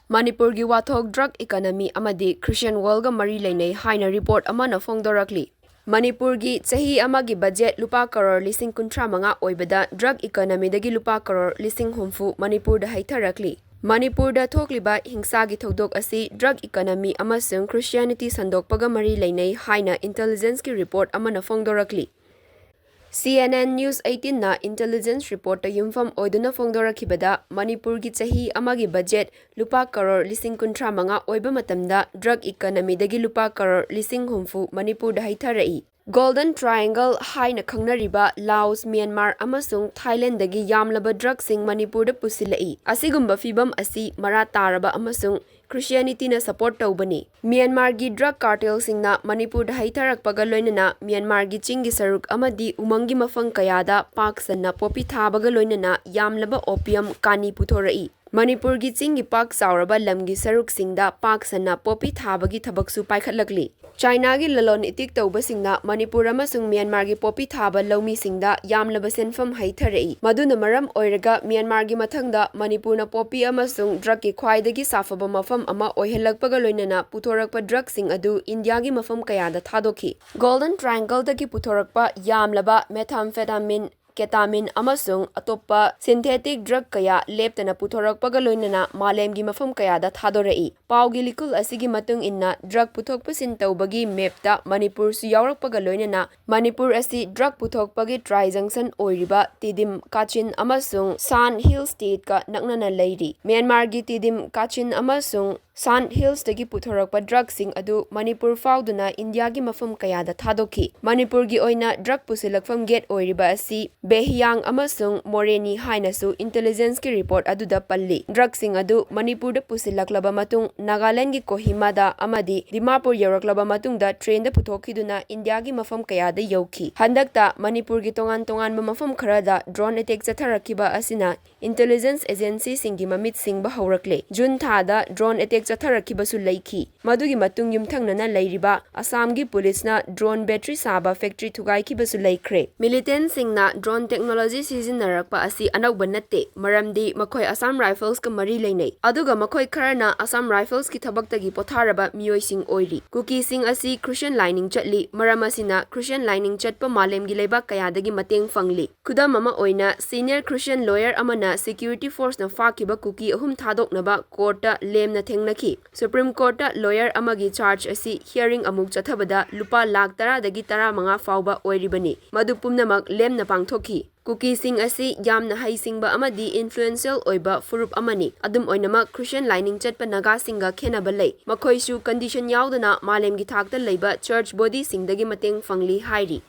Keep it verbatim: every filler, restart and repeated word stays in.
ꯃꯅꯤꯄꯨꯔꯒꯤ ꯋꯥꯊꯣꯛ drug economy ꯑꯃꯗꯤ Christian worldꯒ ꯃꯔꯤ ꯂꯩꯅꯩ ꯍꯥꯏꯅ report ꯑꯃꯅ ꯐꯣꯡꯗꯣꯔꯛꯂꯤ꯫ ꯃꯅꯤꯄꯨꯔꯒꯤ ꯆꯍꯤ ꯑꯃꯒꯤ budget ꯂꯨꯄꯥ ꯀꯔꯣꯔ ꯂꯤꯁꯤꯡ ꯀꯨꯟꯊ꯭ꯔꯥ ꯃꯉꯥ ꯑꯣꯏꯕꯗ drug economyꯗꯒꯤ ꯂꯨꯄꯥ ꯀꯔꯣꯔ ꯂꯤꯁꯤꯡ ꯍꯨꯝꯐꯨ ꯃꯅꯤꯄꯨꯔꯗ ꯍꯩꯊꯔꯛꯂꯤ꯫ ꯃꯅꯤꯄꯨꯔꯗ ꯊꯣꯛꯂꯤꯕ ꯍꯤꯡꯁꯥꯒꯤ ꯊꯧꯗꯣꯛ ꯑꯁꯤ drug economy ꯑꯃꯁꯨꯡ Christianity ꯁꯟꯗꯣꯛꯄꯒ ꯃꯔꯤ ꯂꯩꯅꯩ ꯍꯥꯏꯅ intelligenceꯀꯤ report ꯑꯃꯅ ꯐꯣꯡꯗꯣꯔꯛꯂꯤ꯫ C N N News eighteenꯅ intelligence reportꯇ ꯌꯨꯝꯐꯝ ꯑꯣꯏꯗꯨꯅ ꯐꯣꯡꯗꯣꯔꯛꯈꯤꯕꯗ, ꯃꯅꯤꯄꯨꯔꯒꯤ ꯆꯍꯤ ꯑꯃꯒꯤ budget ꯂꯨꯄꯥ ꯀꯔꯣꯔ ꯂꯤꯁꯤꯡ ꯀꯨꯟꯊ꯭ꯔꯥ ꯃꯉꯥ ꯑꯣꯏꯕ ꯃꯇꯝꯗ drug economyꯗꯒꯤ ꯂꯨꯄꯥ ꯀꯔꯣꯔ ꯂꯤꯁꯤꯡ ꯍꯨꯝꯐꯨ ꯃꯅꯤꯄꯨꯔꯗ ꯍꯩꯊꯔꯛꯏ꯫ Golden Triangle ꯍꯥꯏꯅ ꯈꯪꯅꯔꯤꯕ ꯂꯥꯑꯣꯁ, ꯃ꯭ꯌꯥꯟꯃꯥꯔ ꯑꯃꯁꯨꯡ ꯊꯥꯏꯂꯦꯟꯗꯒꯤ ꯌꯥꯝꯂꯕ drugꯁꯤꯡ ꯃꯅꯤꯄꯨꯔꯗ ꯄꯨꯁꯤꯜꯂꯛꯏ꯫ ꯑꯁꯤꯒꯨꯝꯕ ꯐꯤꯚꯝ ꯑꯁꯤ ꯃꯔꯥ ꯇꯥꯔꯕ ꯑꯃꯁꯨꯡ Christianityꯅ support ꯇꯧꯕꯅꯤ꯫ ꯃ꯭ꯌꯥꯟꯃꯥꯔꯒꯤ drug cartelꯁꯤꯡꯅ ꯃꯅꯤꯄꯨꯔꯗ ꯍꯩꯊꯔꯛꯄꯒ ꯂꯣꯏꯅꯅ ꯃ꯭ꯌꯥꯟꯃꯥꯔꯒꯤ ꯆꯤꯡꯒꯤ ꯁꯔꯨꯛ ꯑꯃꯗꯤ ꯎꯃꯪꯒꯤ ꯃꯐꯝ ꯀꯌꯥꯗ ꯄꯥꯛ ꯁꯟꯅ poppy ꯊꯥꯕꯒ ꯂꯣꯏꯅꯅ ꯌꯥꯝꯂꯕ opium ꯀꯥꯅꯤ ꯄꯨꯊꯣꯔꯛꯏ꯫ ꯃꯅꯤꯄꯨꯔꯒꯤ ꯆꯤꯡꯒꯤ ꯄꯥꯛ ꯆꯥꯎꯔꯕ ꯂꯝꯒꯤ ꯁꯔꯨꯛꯁꯤꯡꯗ ꯄꯥꯛ ꯁꯟꯅ poppy ꯊꯥꯕꯒꯤ ꯊꯕꯛꯁꯨ ꯄꯥꯏꯈꯠꯂꯛꯂꯤ꯫ ꯆꯥꯏꯅꯥꯒꯤ ꯂꯂꯣꯟ ꯏꯇꯤꯛ ꯇꯧꯕꯁꯤꯡꯅ ꯃꯅꯤꯄꯨꯔ ꯑꯃꯁꯨꯡ ꯃ꯭ꯌꯥꯟꯃꯥꯔꯒꯤ poppy ꯊꯥꯕ ꯂꯧꯃꯤꯁꯤꯡꯗ ꯌꯥꯝꯂꯕ ꯁꯦꯟꯐꯝ ꯍꯩꯊꯔꯛꯏ꯫ ꯃꯗꯨꯅ ꯃꯔꯝ ꯑꯣꯏꯔꯒ ꯃ꯭ꯌꯥꯟꯃꯥꯔꯒꯤ ꯃꯊꯪꯗ ꯃꯅꯤꯄꯨꯔꯅ poppy ꯑꯃꯁꯨꯡ drugꯀꯤ ꯈ꯭ꯋꯥꯏꯗꯒꯤ ꯁꯥꯐꯕ ꯃꯐꯝ ꯑꯃ ꯑꯣꯏꯍꯜꯂꯛꯄꯒ ꯂꯣꯏꯅꯅ ꯄꯨꯊꯣꯔꯛꯄ drugꯁꯤꯡ ꯑꯗꯨ ꯏꯟꯗꯤꯌꯥꯒꯤ ꯃꯐꯝ ꯀꯌꯥꯗ ꯊꯥꯗꯣꯛꯈꯤ꯫ Golden Triangleꯗꯒꯤ ꯄꯨꯊꯣꯔꯛꯄ ꯌꯥꯝꯂꯕ methamphetamine, ketamine ꯑꯃꯁꯨꯡ ꯑꯇꯣꯞꯄ synthetic drug ꯀꯌꯥ ꯂꯦꯞꯇꯅ ꯄꯨꯊꯣꯔꯛꯄꯒ ꯂꯣꯏꯅꯅ ꯃꯥꯂꯦꯝꯒꯤ ꯃꯐꯝ ꯀꯌꯥꯗ ꯊꯥꯗꯣꯔꯛꯏ꯫ ꯄꯥꯎꯒꯤ ꯂꯤꯈꯨꯜ ꯑꯁꯤꯒꯤ ꯃꯇꯨꯡ ꯏꯟꯅ, drug ꯄꯨꯊꯣꯛ ꯄꯨꯁꯤꯟ ꯇꯧꯕꯒꯤ mapꯇ ꯃꯅꯤꯄꯨꯔꯁꯨ ꯌꯥꯎꯔꯛꯄꯒ ꯂꯣꯏꯅꯅ ꯃꯅꯤꯄꯨꯔ ꯑꯁꯤ drug ꯄꯨꯊꯣꯛꯄꯒꯤ try junction ꯑꯣꯏꯔꯤꯕ ꯇꯤꯗꯤꯝ, ꯀꯥꯆꯤꯟ ꯑꯃꯁꯨꯡ ꯁꯥꯟ ꯍꯤꯜꯁ stateꯀ ꯅꯛꯅꯅ ꯂꯩꯔꯤ꯫ ꯃ꯭ꯌꯥꯟꯃꯥꯔꯒꯤ ꯇꯤꯗꯤꯝ, ꯀꯥꯆꯤꯟ ꯑꯃꯁꯨꯡ ꯁꯥꯟ ꯍꯤꯜꯁꯇꯒꯤ ꯄꯨꯊꯣꯔꯛꯄ drugꯁꯤꯡ ꯑꯗꯨ ꯃꯅꯤꯄꯨꯔ ꯐꯥꯎꯗꯨꯅ ꯏꯟꯗꯤꯌꯥꯒꯤ ꯃꯐꯝ ꯀꯌꯥꯗ ꯊꯥꯗꯣꯛꯈꯤ꯫ ꯃꯅꯤꯄꯨꯔꯒꯤ ꯑꯣꯏꯅ drug ꯄꯨꯁꯤꯜꯂꯛꯐꯝ gate ꯑꯣꯏꯔꯤꯕ ꯑꯁꯤ ꯕꯦꯍꯤꯌꯥꯡ ꯑꯃꯁꯨꯡ ꯃꯣꯔꯦꯅꯤ ꯍꯥꯏꯅꯁꯨ intelligenceꯀꯤ report ꯑꯗꯨꯗ ꯄꯜꯂꯤ꯫ Drugꯁꯤꯡ ꯑꯗꯨ ꯃꯅꯤꯄꯨꯔꯗ ꯄꯨꯁꯤꯜꯂꯛꯂꯕ ꯃꯇꯨꯡ ꯅꯥꯒꯥꯂꯦꯟꯗꯒꯤ ꯀꯣꯍꯤꯃꯥꯗ ꯑꯃꯗꯤ ꯗꯤꯃꯥꯄꯨꯔ ꯌꯧꯔꯛꯂꯕ ꯃꯇꯨꯡꯗ trainꯗ ꯄꯨꯊꯣꯛꯈꯤꯗꯨꯅ ꯏꯟꯗꯤꯌꯥꯒꯤ ꯃꯐꯝ ꯀꯌꯥꯗ ꯌꯧꯈꯤ꯫ ꯍꯟꯗꯛꯇ ꯃꯅꯤꯄꯨꯔꯒꯤ ꯇꯣꯉꯥꯟ ꯇꯣꯉꯥꯟꯕ ꯃꯐꯝ ꯈꯔꯗ drone attack ꯆꯠꯊꯔꯛꯈꯤꯕ ꯑꯁꯤꯅ intelligence agencyꯁꯤꯡꯒꯤ ꯃꯃꯤꯠ ꯁꯤꯡꯕ ꯍꯧꯔꯛꯂꯦ꯫ ꯖꯨꯟ ꯊꯥꯗ drone attack ꯆꯠꯊꯔꯛꯈꯤꯕꯁꯨ ꯂꯩꯈꯤ꯫ ꯃꯗꯨꯒꯤ ꯃꯇꯨꯡ ꯌꯨꯝꯊꯪꯅꯅ ꯂꯩꯔꯤꯕ ꯑꯁꯥꯝꯒꯤ ꯄꯨꯂꯤꯁꯅ drone battery ꯁꯥꯕ factory ꯊꯨꯒꯥꯏꯈꯤꯕꯁꯨ ꯂꯩꯈ꯭ꯔꯦ꯫ Militantꯁꯤꯡꯅ drone technology ꯁꯤꯖꯤꯟꯅꯔꯛꯄ ꯑꯁꯤ ꯑꯅꯧꯕ ꯅꯠꯇꯦ, ꯃꯔꯝꯗꯤ ꯃꯈꯣꯏ Assam Riflesꯀ ꯃꯔꯤ ꯂꯩꯅꯩ꯫ ꯑꯗꯨꯒ ꯃꯈꯣꯏ ꯈꯔꯅ Assam Riflesꯀꯤ ꯊꯕꯛꯇꯒꯤ ꯄꯣꯊꯥꯔꯕ ꯃꯤꯑꯣꯏꯁꯤꯡ ꯑꯣꯏꯔꯤ꯫ ꯀꯨꯀꯤꯁꯤꯡ ꯑꯁꯤ Christian ꯂꯥꯏꯅꯤꯡ ꯆꯠꯂꯤ, ꯃꯔꯝ ꯑꯁꯤꯅ Christian ꯂꯥꯏꯅꯤꯡ ꯆꯠꯄ ꯃꯥꯂꯦꯝꯒꯤ ꯂꯩꯕꯥꯛ ꯀꯌꯥꯗꯒꯤ ꯃꯇꯦꯡ ꯐꯪꯂꯤ꯫ ꯈꯨꯗꯝ ꯑꯃ ꯑꯣꯏꯅ, senior Christian lawyer ꯑꯃꯅ security forceꯅ ꯐꯥꯈꯤꯕ ꯀꯨꯀꯤ ꯑꯍꯨꯝ ꯊꯥꯗꯣꯛꯅꯕ courtꯇ ꯂꯦꯝꯅ ꯊꯦꯡꯅꯈꯤ꯫ Supreme Courtꯇ lawyer ꯑꯃꯒꯤ charge ꯑꯁꯤ hearing ꯑꯃꯨꯛ ꯆꯠꯊꯕꯗ ꯂꯨꯄꯥ ꯂꯥꯈ ꯇꯔꯥꯗꯒꯤ ꯇꯔꯥꯃꯉꯥ ꯐꯥꯎꯕ ꯑꯣꯏꯔꯤꯕꯅꯤ꯫ ꯃꯗꯨ ꯄꯨꯝꯅꯃꯛ ꯂꯦꯝꯅ ꯄꯥꯡꯊꯣꯛꯈꯤ꯫ ꯀꯨꯀꯤꯁꯤꯡ ꯑꯁꯤ ꯌꯥꯝꯅ ꯍꯩꯁꯤꯡꯕ ꯑꯃꯗꯤ influential ꯑꯣꯏꯕ ꯐꯨꯔꯨꯞ ꯑꯃꯅꯤ꯫ ꯑꯗꯨꯝ ꯑꯣꯏꯅꯃꯛ, Christian ꯂꯥꯏꯅꯤꯡ ꯆꯠꯄ ꯅꯥꯒꯥꯁꯤꯡꯒ ꯈꯦꯟꯅꯕ ꯂꯩ꯫ ꯃꯈꯣꯏꯁꯨ condition ꯌꯥꯎꯗꯅ ꯃꯥꯂꯦꯝꯒꯤ ꯊꯥꯛꯇ ꯂꯩꯕ church bodyꯁꯤꯡꯗꯒꯤ ꯃꯇꯦꯡ ꯐꯪꯂꯤ ꯍꯥꯏꯔꯤ꯫